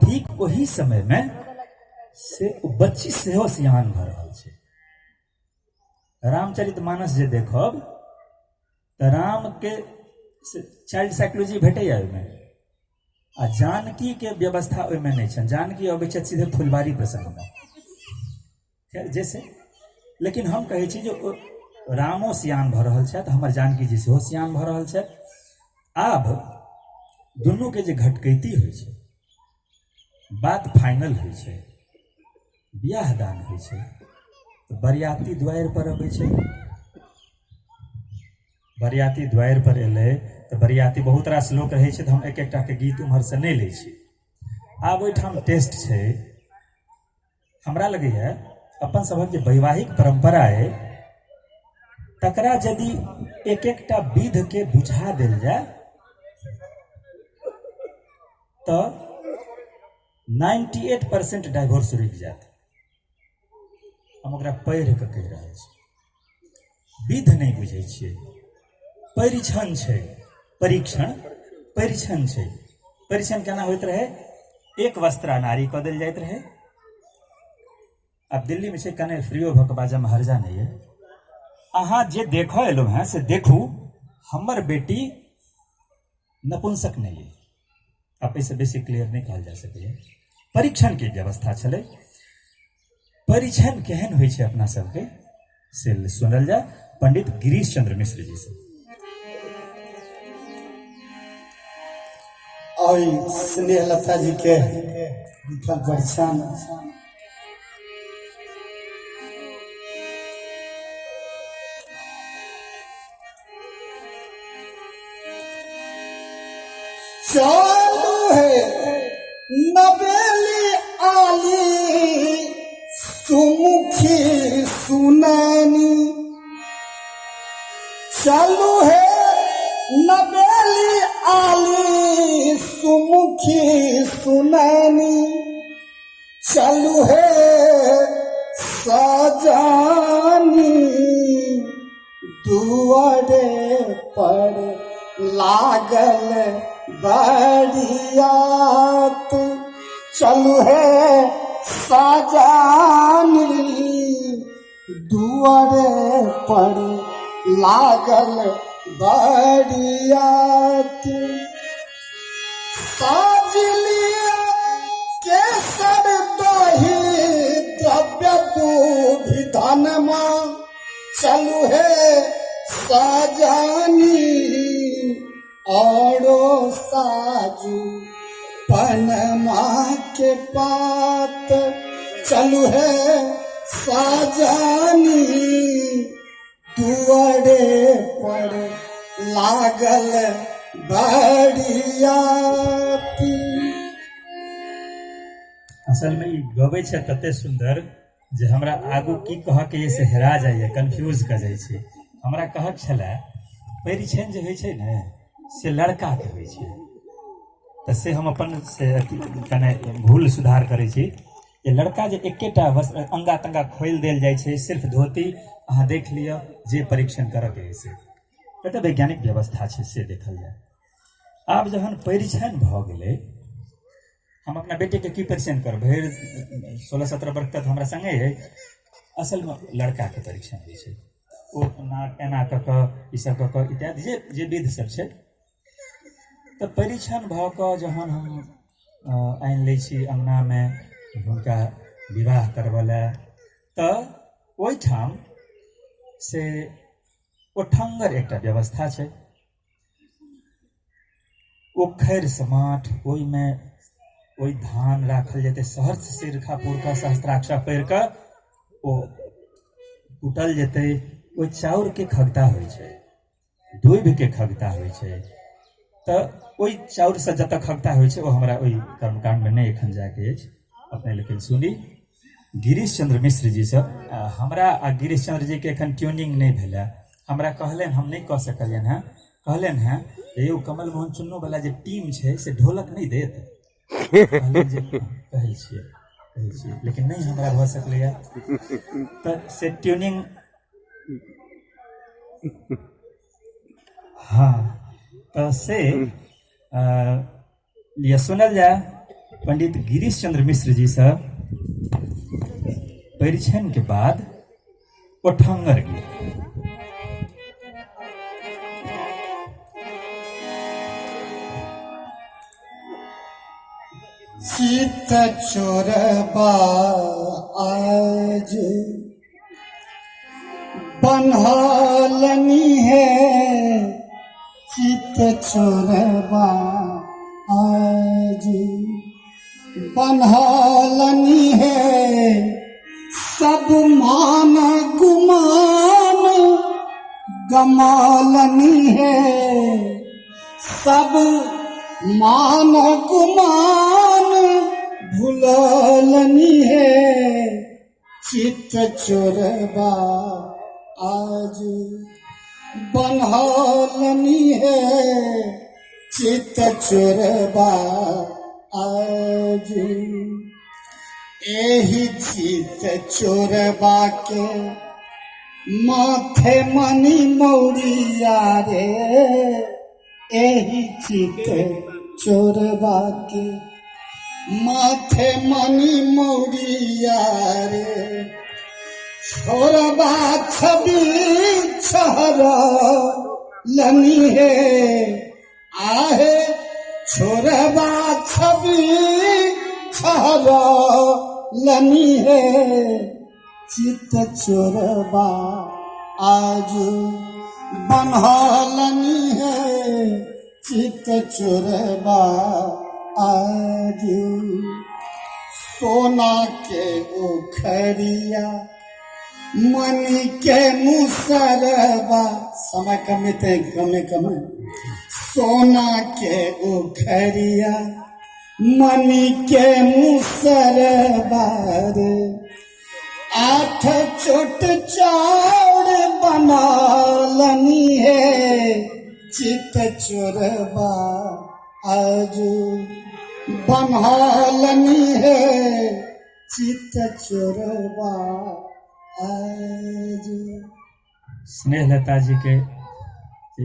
ठीक ओही समयमे से ओ बच्ची सेहो सियान भऽ रहल छै। रामचरित मानस जे देखब तऽ रामके चाइल्ड साइकोलॉजी भेटैए ओहिमे, आ जानकीके व्यवस्था ओहिमे नहि छनि। जानकी अबै छथि सीधे फुलबारी प्रसङ्गमे। खैर जैसे, लेकिन हम कहै छी जे ओ रामो सियान भऽ रहल छथि, हमर जानकी जी सेहो सियान भऽ रहल छथि। आब दुनूके जे घटकैती होइ छै, बात फाइनल होइ छै, बियाह दान होइ छै, तऽ बरियाती दुआरि पर अबै छै। बरियाती दुआरि पर एलै तऽ बरियाती बहुत रास लोक रहै छै, तऽ हम एक एकटाके गीत उम्हरसँ नहि लै छी। आब ओहिठाम टेस्ट छै। हमरा लगैए अपन सभक जे वैवाहिक परम्परा अइ तकरा यदि एक एकटा विधके बुझा देल जाय तऽ 98% डाइवोर्स रुकि जायत। हम ओकरा पढ़ि कऽ कहि रहल छी। विध नहि बुझै छियै, परीक्षण छै, परीक्षण परीक्षण छै। परीक्षण केना होइत रहै? एक वस्त्रा नारी कऽ देल जाइत रहै। आब दिल्लीमे छै, कने फ्रीओ भऽ कऽ बाजऽमे हर्जा नहि अइ। अहाँ जे देखऽ एलहुँ हेँ से देखू, हमर बेटी नपुंसक नहि अइ। आब एहिसँ बेसी क्लियर नहि कहल जा सकैए। परीक्षणके व्यवस्था छलै। परीक्षण केहन होइ छै अपना सबके से सुनल जाय पंडित गिरीश चंद्र मिश्र जी से। और स्नेहलता जी के लिखल परीक्षण। चालू है नबेली आली सुमुखी सुनैनी, चालू है नबेली आली सुमुखी सुनैनी, चलू हे सजानी दुआरे पर लागल बरियात, चलू हे सजानी दुआरे पर लागल बरियात। साजलिया केसर दही द्रव्य दूध धनमा, चलू हे सजानी औरो साजू पनमा के पात, चलू हे सजानी दुआरे पर लागल बरियाती। असल में ई गबै छै तते सुंदर जे हमरा आगू की कहऽके ये से हेरा जाइए, कन्फ्यूज कऽ जाइ छै। हमरा कहक छलए परिछनि जे होइ छै ने से लड़काके होइ छै, तऽ से हम अपन से अथी कने भूल सुधार करै छी जे लड़का जे एकेटा वस्त्र अंगा तंगा खोलि देल जाइ छै, सिर्फ धोती। अहाँ देख लिअ जे परीक्षण करऽके अइ से एतऽ वैज्ञानिक व्यवस्था छै से देखल जाय। आब जहन परीक्षण भऽ गेलै, हम अपना बेटीके की परीक्षण करब? भरि 16-17 बरख तक हमरा सङ्गे अइ। असलमे लड़काके परीक्षण होइ छै, ओ नाक एना कऽ कऽ ईसब कऽ कऽ इत्यादि जे जे विध सब छै। तऽ परीक्षण भऽ कऽ जहन हम आनि लै छी अङ्गनामे हुनका विवाह करबऽ लए, तऽ ओहिठाम से ओठङ्गर एकटा व्यवस्था छै। उखड़ि समाठ ओहिमे ओहि धान राखल जेतै, सहस्र सिरखा पुरखा सहस्राक्षा पढ़ि कऽ ओ कुटल जेतै। ओहि चाउरके खगता होइ छै, दूभिके खगता होइ छै। तऽ ओहि चाउरसँ जतऽ खगता होइ छै ओ हमरा ओहि कर्मकाण्डमे नहि एखन जायके अछि अपने, लेकिन सुनी गिरीश चंद्र मिश्र जीसँ। हमरा आ गिरीश चंद्र जीके एखन ट्यूनिंग नहि भेलै। हमरा कहलनि, हम नहि कऽ सकलियनि हेँ। कहलनि हेँ जे यौ कमल मोहन चुन्नूवला जे टीम छै से ढोलक नहि देत? कहलियनि जे कहै छियै, कहै छियै, लेकिन नहि हमरा भऽ सकलैए। तऽ से ट्यूनिंग, हँ, तऽ से लिअ सुनल जाय। पंडित गिरीश चंद्र मिश्र जी से परिछन के बाद ओठंगर गीत। चित चोरबा आज बन्हलनी है, चित चोरबा आज बन्हलनी है, सब मान गुमान गमालनी है, सब मान गुमान भुललनी है, चित चोरबा आज बन्हलनी है, चित चोरबा आज। एही चित चोरबा के माथे मनी मौरिया रे, एही चित चोरबा के माथे मनी मौरिया रे, छोरबा छवि छहर लनी है, आहे छोरबा छवि छहर लनी है, चित चोरबा आज बन्हलनी है, चित चोरबा आज। सोना के उखरिया मनी के मुसरबा, समय कमे ते कमे कमे, सोना के उखरिया मनी के मुसरबा रे, आठ चोट चाउर बनलनी है, चित चोरबा आज बनलनी है, चित चोरबा आज। स्नेहलता जी के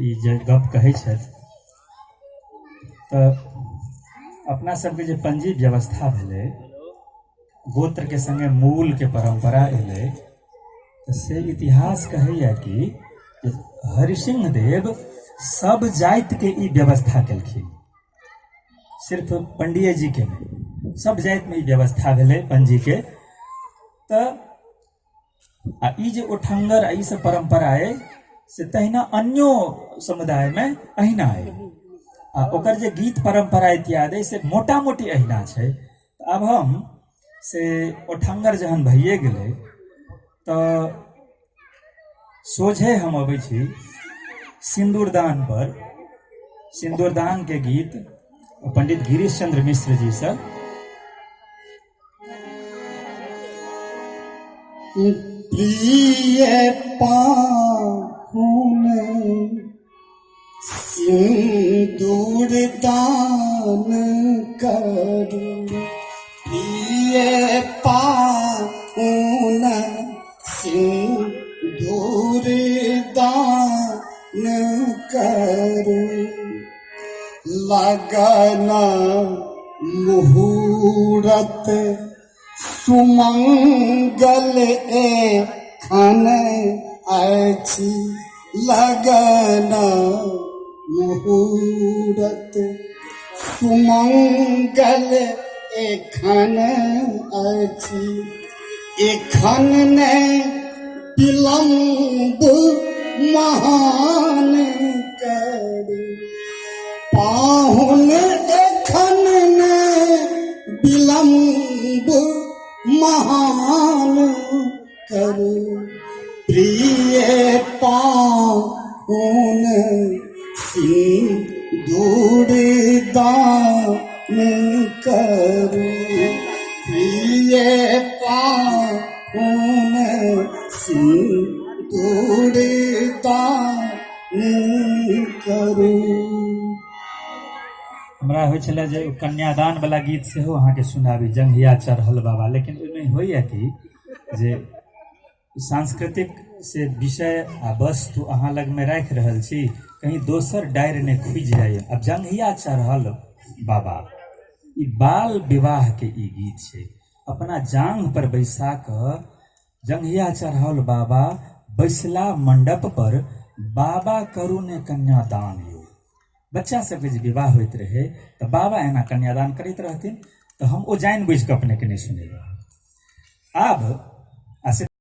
ई जे गप कहै छथि तऽ अपना सबके जे पंजी व्यवस्था भेलै, गोत्र के संगे मूल के परंपरा एलै, तऽ से इतिहास कहैया कि हरिसिंह देव सब जाति के ई व्यवस्था केलखिन, सिर्फ पंडिये जी के नहि, सब जाति में ई व्यवस्था भेलै पंजी के। तऽ आ ई जे ओठंगर आ ई सब परंपरा अइ से तहिना अन्यो समुदाय में अहिना अइ, आ ओकर जे गीत परंपरा इत्यादि अइ से मोटा मोटी अहिना छै। तऽ आब हम से ओठंगर जहन भइए गेलै तऽ सोझे हम अबै छी सिन्दूरदान पर। सिन्दूरदान के गीत पंडित गिरीश चंद्र मिश्र जी से। प्रिय पाहुन सिंदूर दान करू, प्रिय पाहुन सिंदूर दान करू, लगन मुहूर्त सुमंगल एखन अछि, लगन मुहूर्त सुमंगल एखन अछि, एखन ने विलम्ब महान करू, पाहुन एखन ने विलम्ब महान करू, प्रिय पाहुन सिंदूर दान करू, प्रिय पाहुन सिंदूर दान करू। हमरा होइ छलै जे कन्यादान वाला गीत सेहो अहाँके सुनाबी, जंघिया चढ़ल बाबा, लेकिन ओहिमे होइए कि जे सांस्कृतिक से विषय आ वस्तु अहाँ लगमे राखि रहल छी, कहीं दोसर डारि नहि खुजि जाइए। आब जंघिया चढ़ल बाबा ई बाल विवाहके ई गीत छै। अपना जांघ पर बैसा कऽ जंघिया चढ़ल बाबा बैसला मंडप पर, बाबा करू ने कन्यादान यौ। बच्चा सबके जे विवाह होइत रहै तऽ बाबा एना कन्यादान करैत रहथिन, तऽ हम ओ जानि बुझि कऽ अपनेके नहि सुनेलहुँ। आब आ से